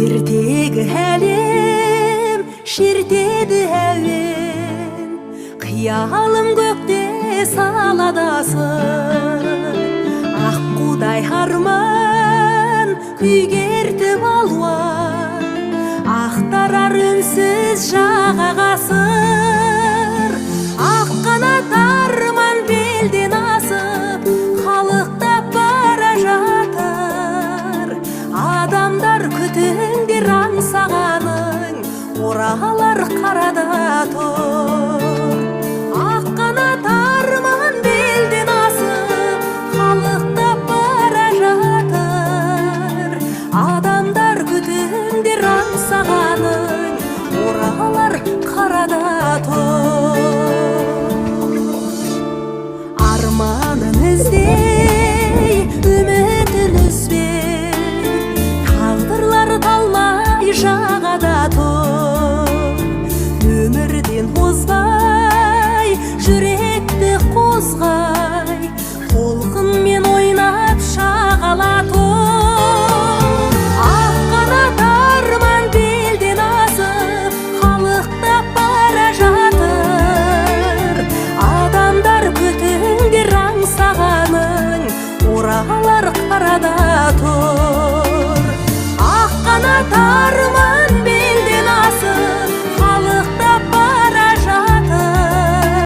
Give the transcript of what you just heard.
Ертегі әлем шертеді әуен, қиялым көкте салады асыр. Аққудай арман күйгертіп алуан, ақтарар үнсіз жаға ғасыр. Ақ қанат арман белден асып, қалықтап бара жатыр. Адамдар, күтіңдер аңсағаның оралар қарада тұр. Ақ қанат арман белден асып, қалықтап бара жатыр. Адамдар, күтіңдер аңсағаның оралар қарада тұр. Арманын іздей, үмітін үзбей, тағдырлар талмай жағада тұр. Өмірден озбай, жүректі қозғай, толқынмен ойнап шағала тұр. Ақ қанат арман белден асып, қалықтап бара жатыр. Адамдар, күтіңдер аңсағаның оралар қарада тұр. Ақ қанат арман